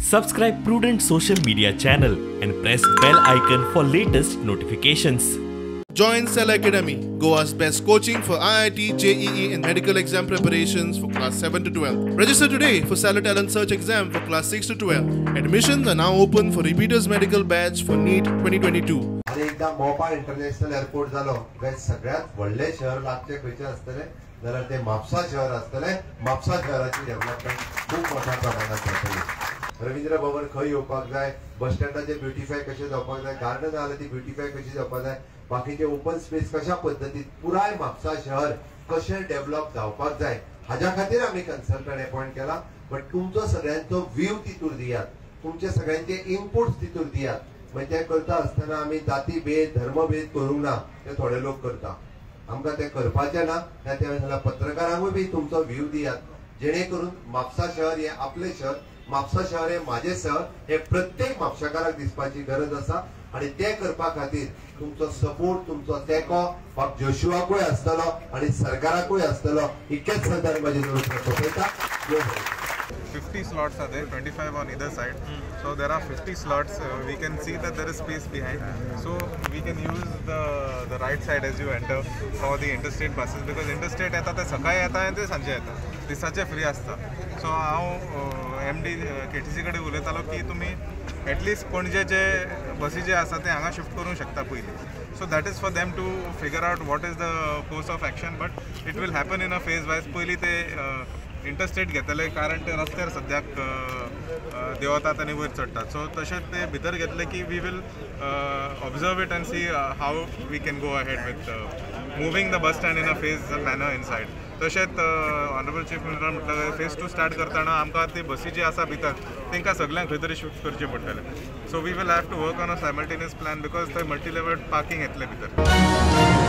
Subscribe Prudent Social Media channel and press bell icon for latest notifications. Join Cell Academy, Goa's best coaching for IIT, JEE and medical exam preparations for class 7 to 12. Register today for Cellar Talent Search exam for class 6 to 12. Admissions are now open for repeaters medical batch for NEET 2022. आनी एकदां Mopa international airport जालो काय सगळ्यात व्हडलें शहर लागचें खंयचें आसतलें जाल्यार तें म्हापसा शहर आसतलें. म्हापसा शहराची डेव्हलपमेंट खूब मोठ्या प्रमाणात जातली. रवींद्र भवन खंय येवपाक जाय, बस स्टँडाचें ब्युटिफाय कशें जावपाक जाय, गार्डन आहा ती ब्युटिफाय कशी जावपाक जाय, बाकीचे ओपन स्पेस कशा पद्दतीन पुराय म्हापसा शहर कशें डेव्हलप जावपाक जाय हाज्या खातीर आमी कन्सल्टंट अपॉयंट केला. बट तुमचो सगळ्यांचो व्यू तितूर दियात, तुमचे सगळ्यांचे इनपुट्स तितूर दियात. म्हणजे ते करता आसतना आमी जाती भेद धर्मभेद करूंक ना, ते थोडे लोक करता, आमकां ते करपाचें ना. त्या जाल्यार पत्रकारांकूय बी तुमचो व्यू दियात, जेणे करून म्हापसा शहर हें आपलें शहर, म्हापसा शहर हें म्हाजें शहर हे प्रत्येक म्हापशाकाराक दिसपाची गरज आसा. आनी ते करपा खातीर तुमचो सपोर्ट, तुमचो तेंको बाब जोशुआकूय आसतलो आनी सरकाराकूय आसतलो. इतकेच सांगता आनी म्हाजें सोंपयता. 50 slots are there, 25 on either side. So there are 50 slots. We can see that there is space behind. So we can use the right side as you enter for the interstate buses, because interstate येता ते सकाळी येता आनी ते सांजे येता, दिसाचे free आसता. सो हांव MD KTC कडेन उलयतालो की तुमी एटलिस्ट पणजे जे बसी जे आसा ते हांगा शिफ्ट करूंक शकता पयलीं. So that is for them to figure out what is the course of action, but it will happen in a phase wise. पयलीं ते इंटरस्टेट घेतले कारण ते रस्त्यार सद्याक देंवतात आनी वयर चडटात. सो तशेंच ते भितर घेतले की we will observe it and see how we can go ahead with moving the bus stand in a phase manner inside. तशेंच ऑनरेबल चीफ मिनिस्टर म्हटल्यार फेज 2 स्टार्ट करतना आमकां ती बसी जी आसा भितर तांकां सगल्यांक खंय तरी शिफ्ट करचें पडटलें. So we will have to work on a simultaneous plan, because थंय मल्टी लेवल पार्किंग येतलें भितर.